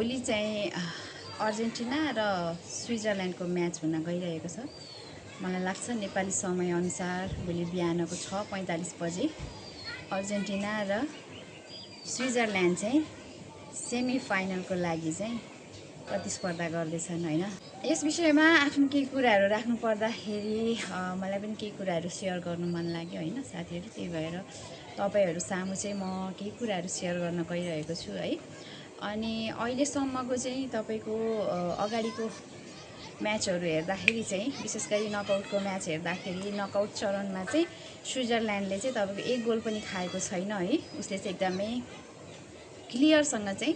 भोलि चाहिँ अर्जेन्टिना र स्विजरल्यान्डको म्याच हुन गइरहेको छ। मलाई लाग्छ नेपाली समयअनुसार भोलि बिहानको 6:45 बजे अर्जेन्टिना र स्विजरल्यान्ड चाहिँ सेमी फाइनलको लागि चाहिँ प्रतिस्पर्धा गर्दैछन् हैन। यस विषयमा आफ्नो केही कुराहरू राख्नु पर्दाखेरि मलाई पनि केही कुराहरू सेयर गर्नु मन लाग्यो हैन साथीहरु। त्यही भएर तपाईहरु सामु चाहिँ म केही कुराहरू सेयर गर्न गइरहेको छु है। अनि अहिलेसम्मको चाहिँ तपाईको अगाडिको म्याचहरू हेर्दाखेरि चाहिँ विशेष गरी नकआउटको म्याच हेर्दाखेरि नकआउट चरणमा चाहिँ स्विजरल्यान्डले चाहिँ तपाईको एक गोल पनि खाएको छैन है। उसले चाहिँ एकदमै क्लियरसँग चाहिँ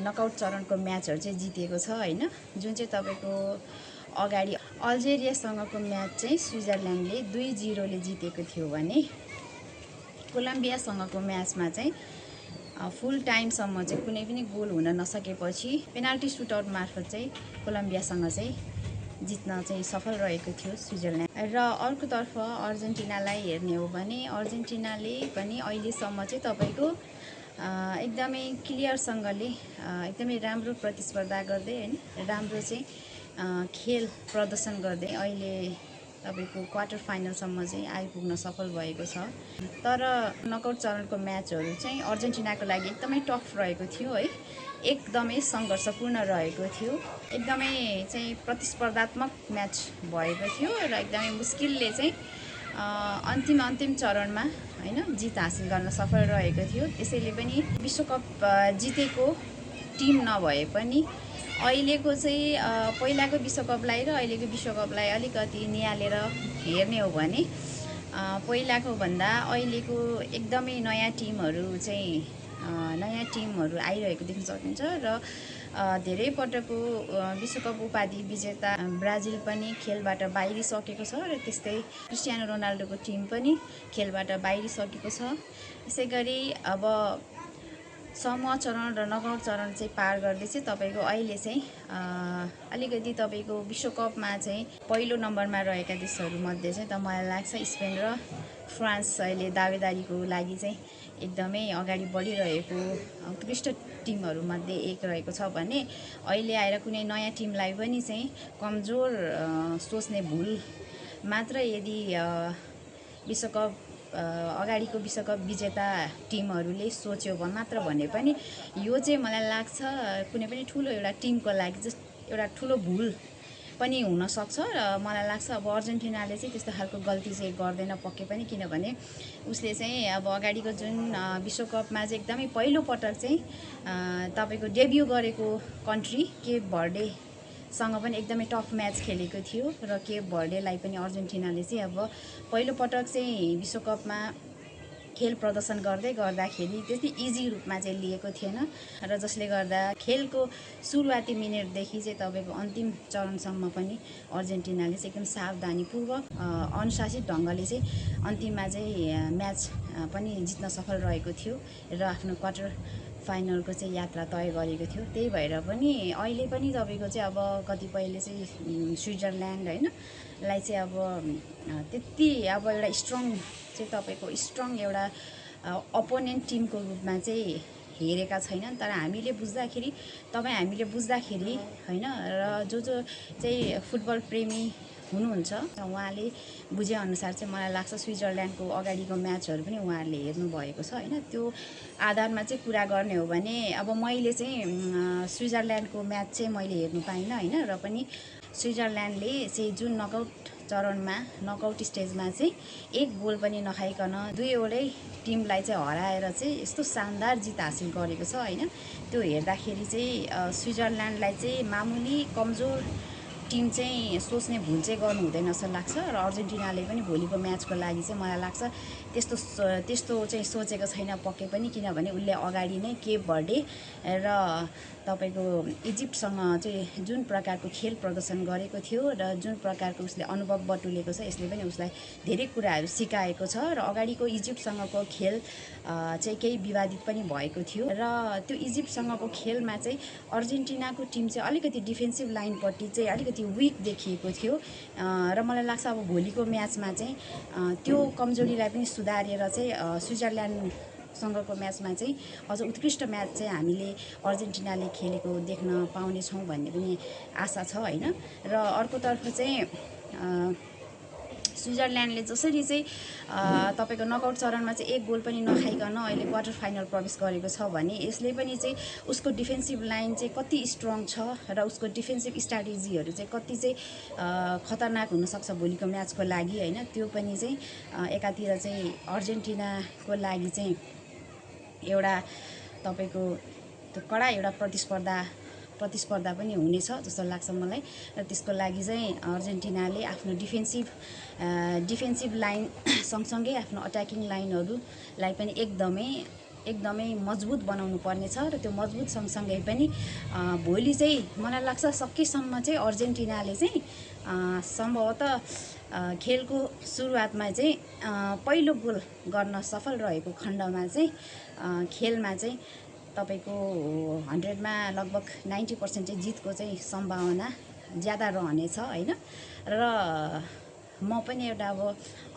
नकआउट चरणको म्याचहरू चाहिँ जितेको छ हैन। जुन चाहिँ तपाईको अगाडि अल्जेरियासँगको म्याच चाहिँ स्विजरल्यान्डले 2-0 ले जितेको थियो भने कोलम्बियासँगको म्याचमा चाहिँ फुल टाइमसम्म चाहिँ कुनै पनि गोल हुन नसकेपछि पेनाल्टी सुटआउट मार्फत चाहिँ कोलम्बियासँग चाहिँ जित्न चाहिँ सफल रहेको थियो स्विजरल्यान्ड। र अर्कोतर्फ अर्जेन्टिनालाई हेर्ने हो भने अर्जेन्टिनाले पनि अहिलेसम्म चाहिँ तपाईको एकदमै क्लियरसँगले एकदमै राम्रो प्रतिस्पर्धा गर्दै हैन राम्रो चाहिँ खेल प्रदर्शन गर्दै अहिले तपाईको क्वार्टर फाइनलसम्म चाहिँ आइपुग्न सफल भएको छ। तर नकआउट चरणको म्याचहरू चाहिँ अर्जेन्टिनाको लागि एकदमै टफ रहेको थियो है। एकदमै संघर्षपूर्ण रहेको थियो। एकदमै चाहिँ प्रतिस्पर्धात्मक म्याच भएको थियो र एकदमै मुस्किलले चाहिँ अन्तिम चरणमा हैन जित हासिल गर्न सफल रहेको थियो। त्यसैले पनि विश्वकप जितेको टिम नभए पनि अहिलेको चाहिँ पहिलाको विश्वकपलाई र अहिलेको विश्वकपलाई अलिकति नियालेर हेर्ने हो भने पहिलाको भन्दा अहिलेको एकदमै नयाँ टिमहरू आइरहेको देख्न सकिन्छ र धेरै पटकको विश्वकप उपाधि विजेता ब्राजिल पनि खेलबाट बाहिरिसकेको छ र त्यस्तै क्रिस्टियानो रोनाल्डोको टिम पनि खेलबाट बाहिरिसकेको छ। यसैगरी अब समूह चरण र नकआउट चरण चाहिँ पार गर्दै चाहिँ तपाईको अहिले चाहिँ अलिकति तपाईको विश्वकपमा चाहिँ पहिलो नम्बरमा रहेका देशहरू मध्ये चाहिँ त मलाई लाग्छ स्पेन र फ्रान्स अहिले दावेदारीको लागि चाहिँ एकदमै अगाडि बढिरहेको उत्कृष्ट टिमहरू मध्ये एक रहेको छ भने अहिले आएर कुनै नयाँ टिमलाई पनि चाहिँ कमजोर सोच्ने भुल मात्र यदि विश्वकप अगाडिको विश्वकप विजेता टिमहरूले सोच्यो मात्र भने पनि यो चाहिँ मलाई लाग्छ कुनै पनि ठुलो एउटा टिमको लागि चाहिँ एउटा ठुलो भुल पनि हुन सक्छ र मलाई लाग्छ अब अर्जेन्टिनाले चाहिँ त्यस्तो खालको गल्ती चाहिँ गर्दैन पक्कै पनि। किनभने उसले चाहिँ अब अगाडिको जुन विश्वकपमा चाहिँ एकदमै पहिलो पटक चाहिँ तपाईको डेब्यु गरेको कन्ट्री केप भर्डे सँग पनि एकदमै टफ म्याच खेलेको थियो र केप भर्डेलाई पनि अर्जेन्टिनाले चाहिँ अब पहिलो पटक चाहिँ विश्वकपमा खेल प्रदर्शन गर्दाखेरि त्यति इजी रूपमा चाहिँ लिएको थिएन र जसले गर्दा खेलको सुरुवाती मिनेटदेखि चाहिँ तपाईको अन्तिम चरणसम्म पनि अर्जेन्टिनाले चाहिँ एकदम सावधानीपूर्वक अनुशासित ढङ्गले चाहिँ अन्तिममा चाहिँ म्याच पनि जित्न सफल रहेको थियो र आफ्नो क्वार्टर फाइनलको चाहिँ यात्रा तय गरेको थियो। त्यही भएर पनि अहिले पनि तपाईको चाहिँ अब कतिपयले चाहिँ स्विजरल्यान्ड हैन लाई चाहिँ अब त्यति अब एउटा स्ट्रङ चाहिँ तपाईको स्ट्रङ एउटा अपोनेन्ट टिमको रूपमा चाहिँ हेरेका छैनन्। तर हामीले बुझ्दाखेरि हैन र जो चाहिँ फुटबल प्रेमी हुनुहुन्छ उहाँले बुझे अनुसार चाहिँ मलाई लाग्छ स्विजरल्यान्डको अगाडिको म्याचहरू पनि उहाँहरूले हेर्नु भएको छ हैन। त्यो आधारमा चाहिँ कुरा गर्ने हो भने अब मैले चाहिँ स्विजरल्यान्डको म्याच चाहिँ मैले हेर्नु पाइनँ हैन र पनि स्विजरल्यान्डले चाहिँ जुन नकआउट चरणमा नकआउट स्टेजमा चाहिँ एक गोल पनि नखाइकन दुईवटै टिमलाई चाहिँ हराएर चाहिँ यस्तो शानदार जित हासिल गरेको छ हैन। त्यो हेर्दाखेरि चाहिँ स्विजरल्यान्डलाई चाहिँ मामुली कमजोर टिम चाहिँ सोच्ने भुल चाहिँ गर्नु हुँदैन जस्तो लाग्छ र अर्जेन्टिनाले पनि भोलिको म्याचको लागि चाहिँ मलाई लाग्छ त्यस्तो चाहिँ सोचेको छैन पक्कै पनि। किनभने उसले अगाडि नै केप भर्डे र तपाईको इजिप्टसँग चाहिँ जुन प्रकारको खेल प्रदर्शन गरेको थियो र जुन प्रकारको उसले अनुभव बटुलेको छ यसले पनि उसलाई धेरै कुराहरू सिकाएको छ र अगाडिको इजिप्टसँगको खेल चाहिँ केही विवादित पनि भएको थियो र त्यो इजिप्टसँगको खेलमा चाहिँ अर्जेन्टिनाको टिम चाहिँ अलिकति डिफेन्सिभ लाइनपट्टि चाहिँ अलिकति विक देखिएको थियो र मलाई लाग्छ अब भोलिको म्याचमा चाहिँ त्यो कमजोरीलाई पनि सुधारेर चाहिँ स्विजरल्यान्ड सँगको म्याचमा चाहिँ अझ उत्कृष्ट म्याच चाहिँ हामीले अर्जेन्टिनाले खेलेको देख्न पाउनेछौँ भन्ने पनि आशा छ होइन। र अर्कोतर्फ चाहिँ स्विजरल्यान्डले जसरी चाहिँ तपाईँको नकआउट चरणमा चाहिँ एक गोल पनि नखाइकन अहिले क्वार्टर फाइनल प्रवेश गरेको छ भने यसले पनि चाहिँ उसको डिफेन्सिभ लाइन चाहिँ कति स्ट्रङ छ र उसको डिफेन्सिभ स्ट्राटेजीहरू चाहिँ कति चाहिँ खतरनाक हुनसक्छ भोलिको म्याचको लागि होइन। त्यो पनि चाहिँ एकातिर चाहिँ अर्जेन्टिनाको लागि चाहिँ एउटा तपाईँको त्यो कडा एउटा प्रतिस्पर्धा पनि हुनेछ जस्तो लाग्छ मलाई। र त्यसको लागि चाहिँ अर्जेन्टिनाले आफ्नो डिफेन्सिभ लाइन सँगसँगै आफ्नो अट्याकिङ लाइनहरूलाई पनि एकदमै मजबुत बनाउनु पर्नेछ। र त्यो मजबुत सँगसँगै पनि भोलि चाहिँ मलाई लाग्छ सकेसम्म चाहिँ अर्जेन्टिनाले चाहिँ सम्भवतः खेलको सुरुवातमा चाहिँ पहिलो गोल गर्न सफल रहेको खण्डमा चाहिँ खेलमा चाहिँ तपाईँको 100मा लगभग 90% चाहिँ जितको चाहिँ सम्भावना ज्यादा रहनेछ होइन। र म पनि एउटा अब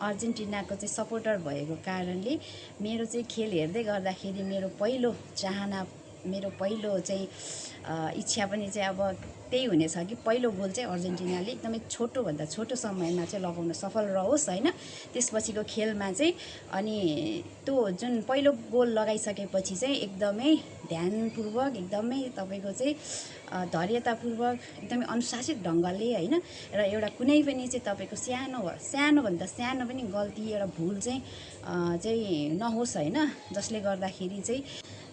अर्जेन्टिनाको चाहिँ सपोर्टर भएको कारणले मेरो चाहिँ खेल हेर्दै गर्दाखेरि मेरो पहिलो चाहना मेरो पहिलो चाहिँ इच्छा पनि चाहिँ अब त्यही हुनेछ कि पहिलो गोल चाहिँ अर्जेन्टिनाले एकदमै छोटोभन्दा छोटो समयमा चाहिँ लगाउन सफल रहोस् होइन। त्यसपछिको खेलमा चाहिँ अनि त्यो जुन पहिलो गोल लगाइसकेपछि चाहिँ एकदमै ध्यानपूर्वक एकदमै तपाईँको चाहिँ धैर्यतापूर्वक एकदमै अनुशासित ढङ्गले होइन। र एउटा कुनै पनि चाहिँ तपाईँको सानोभन्दा सानो पनि गल्ती एउटा भुल चाहिँ नहोस् होइन, जसले गर्दाखेरि चाहिँ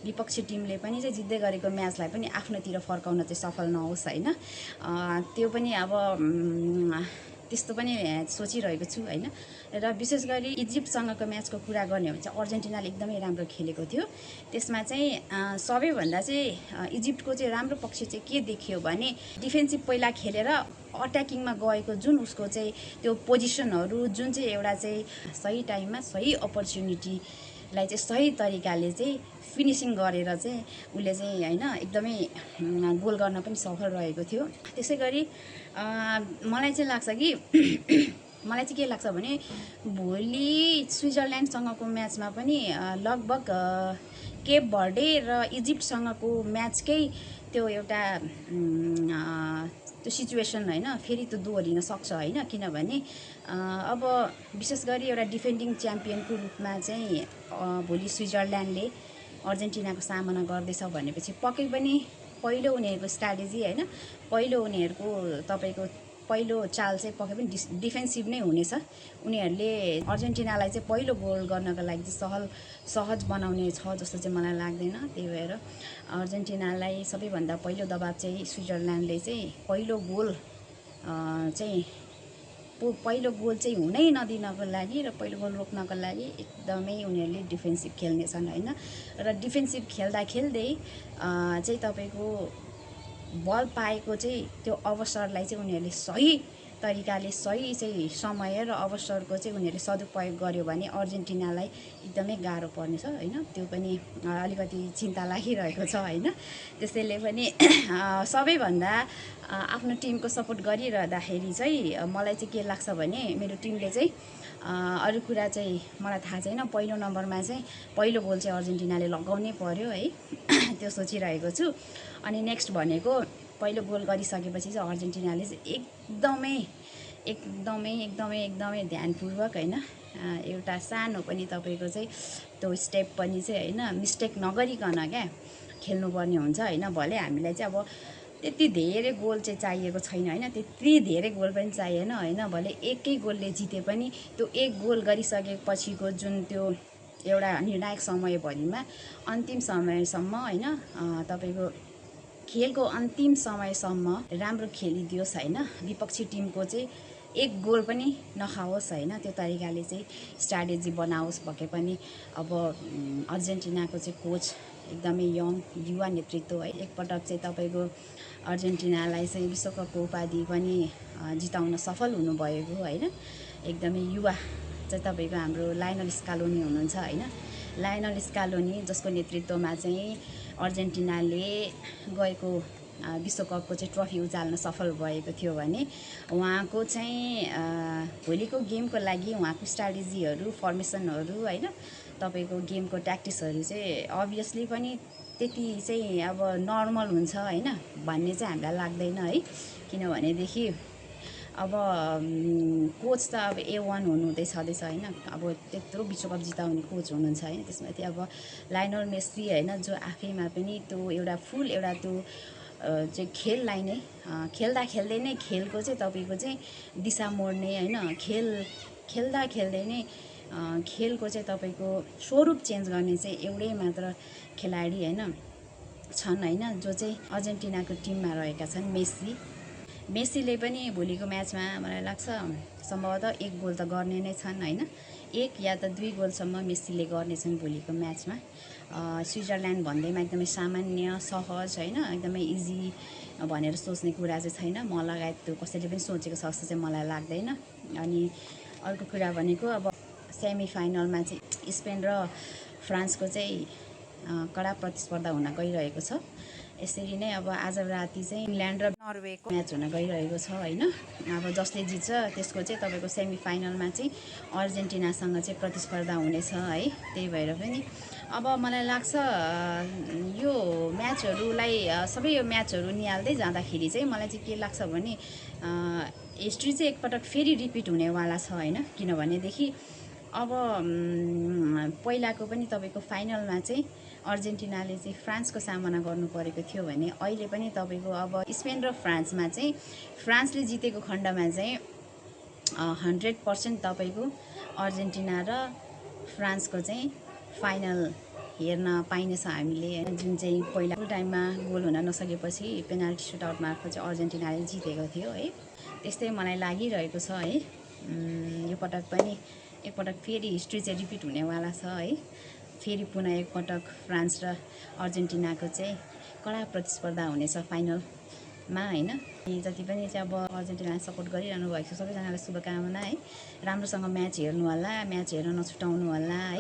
विपक्षी टिमले पनि चाहिँ जित्दै गरेको म्याचलाई पनि आफ्नोतिर फर्काउन चाहिँ सफल नहोस् होइन। त्यो पनि अब त्यस्तो पनि सोचिरहेको छु होइन। र विशेष गरी इजिप्टसँगको म्याचको कुरा गर्ने हो भने चाहिँ अर्जेन्टिनाले एकदमै राम्रो खेलेको थियो। त्यसमा चाहिँ सबैभन्दा चाहिँ इजिप्टको चाहिँ राम्रो पक्ष चाहिँ के देखियो भने डिफेन्सिभ पहिला खेलेर अट्याकिङमा गएको जुन उसको चाहिँ त्यो पोजिसनहरू जुन चाहिँ एउटा चाहिँ सही टाइममा सही अपर्च्युनिटीलाई चाहिँ सही तरिकाले चाहिँ फिनिसिङ गरेर चाहिँ उसले चाहिँ होइन एकदमै गोल गर्न पनि सफल रहेको थियो। त्यसै गरी मलाई चाहिँ लाग्छ कि मलाई चाहिँ के लाग्छ भने भोलि स्विजरल्यान्डसँगको म्याचमा पनि लगभग केप भर्डे र इजिप्टसँगको म्याचकै त्यो एउटा त्यो सिचुएसन होइन फेरि त्यो दोहोरिन सक्छ होइन। किनभने अब विशेष गरी एउटा डिफेन्डिङ च्याम्पियनको रूपमा चाहिँ भोलि स्विजरल्यान्डले अर्जेन्टिनाको सामना गर्दैछ भनेपछि पक्कै पनि पहिलो उनीहरूको स्ट्राटेजी होइन पहिलो उनीहरूको तपाईँको पहिलो चाल चाहिँ पक्कै पनि डिफेन्सिभ नै हुनेछ। उनीहरूले अर्जेन्टिनालाई चाहिँ पहिलो गोल गर्नको लागि चाहिँ सहज बनाउने छ जस्तो चाहिँ मलाई लाग्दैन। त्यही भएर अर्जेन्टिनालाई सबैभन्दा पहिलो दबाब चाहिँ स्विजरल्यान्डले चाहिँ पहिलो गोल चाहिँ हुनै नदिनको लागि र पहिलो गोल रोक्नको लागि एकदमै उनीहरूले डिफेन्सिभ खेल्नेछन् होइन। र डिफेन्सिभ खेल्दा खेल्दै चाहिँ तपाईँको बल पाएको चाहिँ त्यो अवसरलाई चाहिँ उनीहरूले सही तरिकाले सही चाहिँ समय र अवसरको चाहिँ उनीहरूले सदुपयोग गर्यो भने अर्जेन्टिनालाई एकदमै गाह्रो पर्नेछ होइन। त्यो पनि अलिकति चिन्ता लागिरहेको छ होइन। त्यसैले पनि सबैभन्दा आफ्नो टिमको सपोर्ट गरिरहँदाखेरि चाहिँ मलाई चाहिँ के लाग्छ भने मेरो टिमले चाहिँ अरू कुरा चाहिँ मलाई थाहा छैन, पहिलो नम्बरमा चाहिँ पहिलो गोल चाहिँ अर्जेन्टिनाले लगाउनै पर्यो है त्यो सोचिरहेको छु। अनि नेक्स्ट भनेको पहिलो गोल गरिसकेपछि चाहिँ अर्जेन्टिनाले चाहिँ एकदमै ध्यानपूर्वक होइन एउटा सानो पनि तपाईँको चाहिँ त्यो स्टेप पनि चाहिँ होइन मिस्टेक नगरिकन क्या खेल्नुपर्ने हुन्छ होइन। भले हामीलाई चाहिँ अब त्यति धेरै गोल चाहिँ चाहिएको छैन होइन, त्यति धेरै गोल पनि चाहिएन होइन। भले एकै गोलले जिते पनि त्यो एक गोल गरिसकेपछिको जुन त्यो एउटा निर्णायक समयभरिमा अन्तिम समयसम्म होइन तपाईँको खेलको अन्तिम समयसम्म राम्रो खेलिदियोस् होइन, विपक्षी टिमको चाहिँ एक गोल पनि नखाओस् होइन। त्यो तरिकाले चाहिँ स्ट्राटेजी बनाओस् पक्कै पनि। अब अर्जेन्टिनाको चाहिँ कोच एकदमै यङ युवा नेतृत्व है, एकपटक चाहिँ तपाईँको अर्जेन्टिनालाई चाहिँ विश्वकपको उपाधि पनि जिताउन सफल हुनुभएको होइन। एकदमै युवा चाहिँ तपाईँको हाम्रो लायनल स्कालोनी हुनुहुन्छ होइन। लायनल स्कालोनी जसको नेतृत्वमा चाहिँ अर्जेन्टिनाले गएको विश्वकपको चाहिँ ट्रफी उचाल्न सफल भएको थियो भने उहाँको चाहिँ भोलिको गेमको लागि उहाँको स्ट्राटेजीहरू फर्मेसनहरू होइन तपाईँको गेमको ट्याक्टिक्सहरू चाहिँ अभियसली पनि त्यति चाहिँ अब नर्मल हुन्छ होइन भन्ने चाहिँ हामीलाई लाग्दैन है। किनभनेदेखि अब कोच त अब A1 हुनुहुँदै छँदैछ होइन, अब त्यत्रो विश्वकप जिताउने कोच हुनुहुन्छ होइन। त्यसमाथि अब लायनल मेस्सी होइन, जो आफैमा पनि त्यो एउटा फुल एउटा त्यो चाहिँ खेललाई नै खेल्दा खेल्दै नै खेलको चाहिँ तपाईँको चाहिँ दिशा मोड्ने होइन, खेल्दा खेल्दै नै खेलको चाहिँ तपाईँको स्वरूप चेन्ज गर्ने चाहिँ एउटै मात्र खेलाडी होइन छन् होइन, जो चाहिँ अर्जेन्टिनाको टिममा रहेका छन् मेस्सीले पनि भोलिको म्याचमा मलाई लाग्छ सम्भवतः 1 गोल त गर्ने नै छन् होइन, 1 या त 2 गोलसम्म मेस्सीले गर्नेछन् भोलिको म्याचमा। स्विजरल्यान्ड भन्दैमा एकदमै सामान्य सहज होइन, एकदमै इजी भनेर सोच्ने कुरा चाहिँ छैन, म लगायत त्यो कसैले पनि सोचेको छ जस्तो चाहिँ मलाई लाग्दैन। अनि अर्को कुरा भनेको अब सेमी फाइनलमा चाहिँ स्पेन र फ्रान्सको चाहिँ कडा प्रतिस्पर्धा हुन गइरहेको छ। यसरी नै अब आज राति चाहिँ इङ्ल्यान्ड र नर्वेको म्याच हुन गइरहेको छ होइन। अब जसले जित्छ त्यसको चाहिँ तपाईँको सेमी फाइनलमा चाहिँ अर्जेन्टिनासँग चाहिँ प्रतिस्पर्धा हुनेछ है। त्यही भएर पनि अब मलाई लाग्छ यो म्याचहरूलाई सबै यो म्याचहरू निहाल्दै जाँदाखेरि चाहिँ मलाई चाहिँ के लाग्छ भने हिस्ट्री चाहिँ एकपटक फेरि रिपिट हुनेवाला छ होइन। किनभनेदेखि अब पहिलाको पनि तपाईँको फाइनलमा चाहिँ अर्जेन्टिनाले चाहिँ फ्रान्सको सामना गर्नु परेको थियो भने अहिले पनि तपाईँको अब स्पेन र फ्रान्समा चाहिँ फ्रान्सले जितेको खण्डमा चाहिँ 100% तपाईँको अर्जेन्टिना र फ्रान्सको चाहिँ फाइनल हेर्न पाइनेछ हामीले, जुन चाहिँ पहिला फुल टाइममा गोल हुन नसकेपछि पेनाल्टी सुटआउट मार्फत चाहिँ अर्जेन्टिनाले जितेको थियो है। त्यस्तै मलाई लागिरहेको छ है, यो पटक पनि एकपटक फेरि हिस्ट्री चाहिँ रिपिट हुनेवाला छ है। फेरि पुनः एकपटक फ्रान्स र अर्जेन्टिनाको चाहिँ कडा प्रतिस्पर्धा हुनेछ फाइनलमा होइन। जति पनि चाहिँ अब अर्जेन्टिनालाई सपोर्ट गरिरहनु भएको छ सबैजनालाई शुभकामना है। राम्रोसँग म्याच हेर्नु होला, म्याच हेर्न नछुटाउनु होला है।